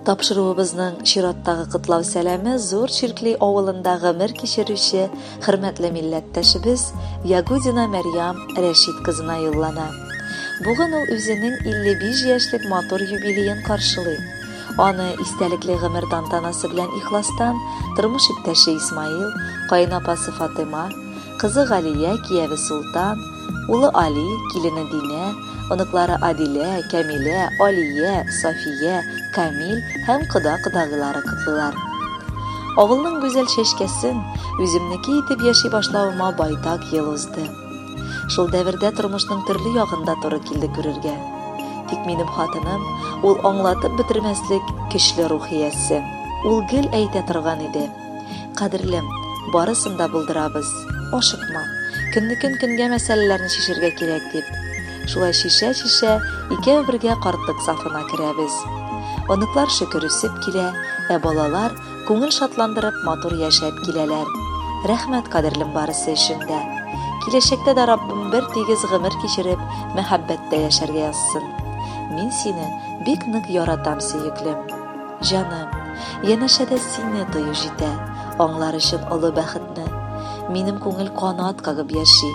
Тапшыруыбызның чираттагы котлау сәламе Зур Чиркли авылында гомер кичерүче хөрмәтле милләттәшебез Ягудина Мәрьям Рәшит кызына юллана. Бүген ул үзенең 55 яшьлек матур юбилеен каршылый. Аны истәлекле гомер тантанасы белән ихластан тормыш иптәше Исмаил, каенапасы Фатыйма, кызы Галия, кияве Султан, улы Али, килене Динә, оныклары Адилә, Кәмилә, Алия, Сафия, Камил һәм кода-кодагыйлары котлыйлар. Авылның гүзәл чәчкәсен үземнеке итеп яши башлавыма байтак ел узды. Шул дәвердә тормышның төрле ягын да туры килде күрергә. Тик минем хатыным, ул аңлатып бетермәслек көчле рух иясе. Ул гел әйтә торган иде. Кадерлем, барысын да булдырабыз. Ашыкма. Көннекен көнгә мәсьәләләрне чишергә кирәк, дип. Шулай чишә-чишә, икәү бергә картлык сафына керәбез. Оныклар шөкер үсеп килә, ә балалар күңел шатландырып матур яшәп киләләр. Рәхмәт, кадерлем, барысы өчен дә. Киләчәктә дә Раббым бер тигез гомер кичереп, мәхәббәттә яшәргә язсын. Мин сине бик нык яратам, сөеклем. Җаным, янәшәдә сине тою җитә, Аңлар өчен олы бәхетне. Минем күңел канат кагып яши,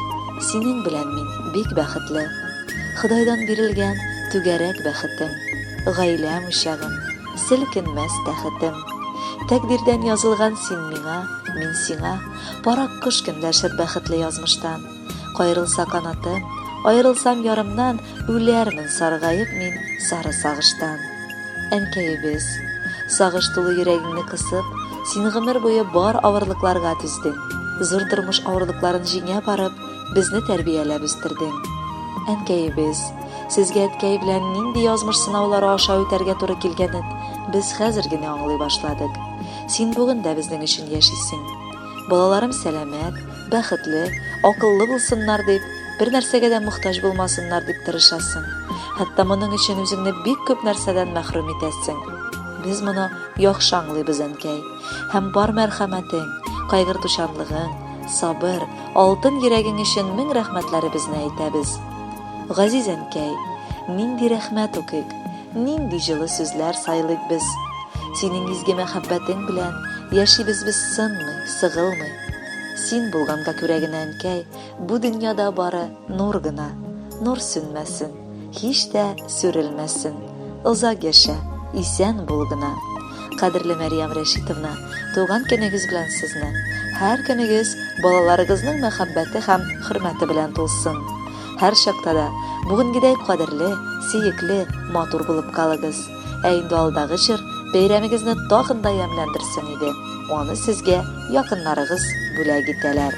Синең белән мин бик бәхетле. Ходайдан бирелгән түгәрәк бәхетем, Гаиләм учагым, селкенмәс тәхетем. Тәкъдирдән язылган син миңа, мин сиңа, Пар аккош көнләшер бәхетле язмыштан. Каерылса канатым, аерылсам ярымнан, Үләрмен саргаеп мин сары сагыштан. Әнкәебез, сагыш тулы йөрәгеңне кысып, син гомер буе бар авырлыкларга түздең. Зур тормыш авырлыкларын җиңә барып, безне тәрбияләп үстердең. Әнкәебез, сезгә әткәй белән нинди язмыш сынаулары аша үтәргә туры килгәнен без хәзер генә аңлый башладык. Син бүген дә безнең өчен яшисең. Балаларым сәламәт, бәхетле, акыллы булсыннар дип, бер нәрсәгә дә мохтаҗ булмасыннар дип тырышасың. Хәтта моның өчен үзеңне бик күп нәрсәдән мәхрүм итәсең. Без моны яхшы аңлыйбыз, әнкәй. Һәм бар мәрхәмәтең, кайгыртучанлыгың, сабыр, алтын йөрәгең өчен мең рәхмәтләребезне әйтәбез. Газиз әнкәй, нинди рәхмәт укыйк, нинди җылы сүзләр сайлыйк без. Синең изге мәхәббәтең белән яшибез без сынмый, сыгылмый. Син булганга күрә генә, әнкәй, бу дөньяда бары нур гына. Нур сүнмәсен, һич тә сүрелмәсен. Озак яшә, исән бул гына. Кадерле Мәрьям Рәшитовна, туган көнегез белән сезне. Һәр көнегез балаларыгызның мәхәббәте һәм хөрмәте белән тулсын. Һәр чакта да бүгенгедәй кадерле, сөекле, матур булып калыгыз. Ә инде алдагы җыр бәйрәмегезне тагын да ямьләндерсен иде. Аны сезгә якыннарыгыз бүләк итәләр.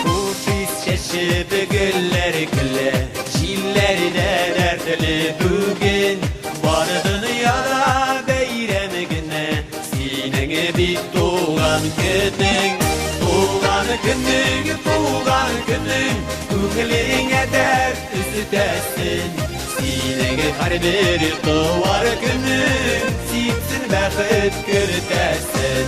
Хуш ис чәчеп гөлләр көлә, җилләр дә дәртле бүген. Бар дөньяда бәйрәм генә, синең бит туган көнең. Туган көнең, туган көнең, күңелеңә дәрт өстәсен. Синең һәрбер туар көнең, сипсен бәхет кертәсен.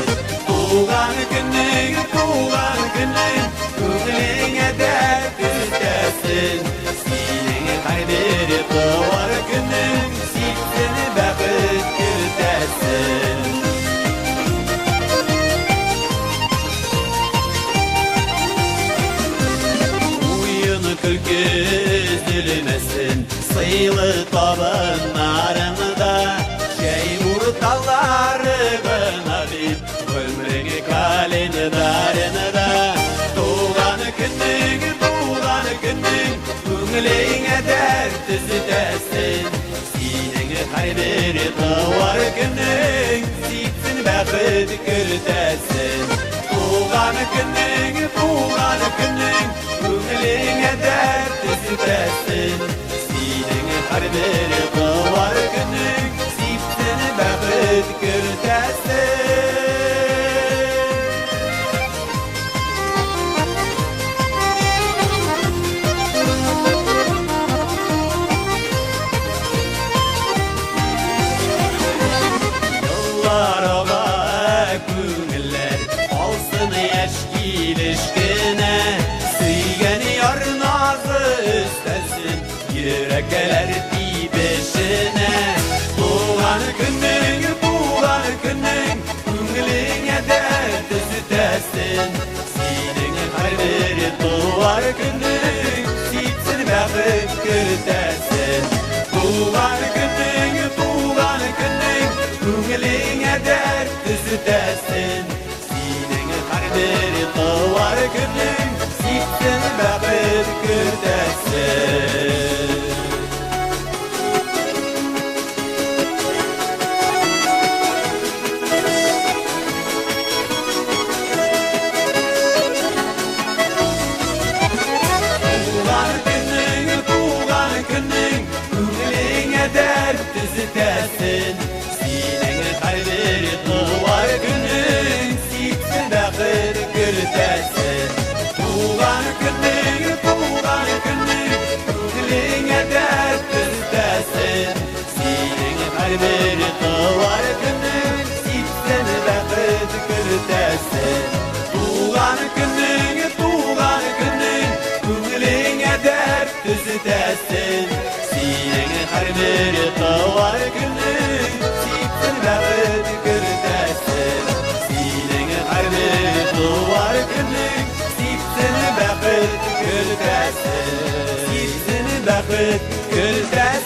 Туган көнең, туган көнең, күңелеңә дәрт өстәсен. Синең һәрбер туар көнең, сипсен бәхет кертәсен. Уен көлке өзелмәсен, сыйлы табыннарыңда, чәй урталары гына бит, гомерең календарында. Туган көнең, туган көнең, күңелеңә дәрт өстәсен. Синең һәрбер туар көнең, сипсен бәхет кертәсен. Туган көнең, туган көнең, күңелеңә дәрт өстәсен. Синең һәрбер туар көнең, сипсен бәхет кертәсен. килеш кенә. Сөйгән яр назы өстәлсен йөрәкләр тибешенә. Туган көнең, туган көнең, күңелеңә дәрт өстәсен. Синең һәрбер туар көнең сипсен бәхет кертәсен. Туган көнең, туган көнең, күңелеңә дәрт өстәсен. Синең һәрбер туар көнең сипсен бәхет кертәсен. Туган көнең, туган көнең, күңелеңә дәрт өстәсен. Синең һәрбер туар көнең сипсен бәхет кертәсен. Туган көнең, туган көнең, күңелеңә дәрт өстәсен. Синең һәрбер туар көнең сипсен бәхет кертәсен. Туган көнең, туган көнең, күңелеңә дәрт өстәсен. Синең һәрбер туар көнең сипсен бәхет кертәсен. Синең һәрбер туар көнең сипсен бәхет кертәсен. Сипсен бәхет кертәсен.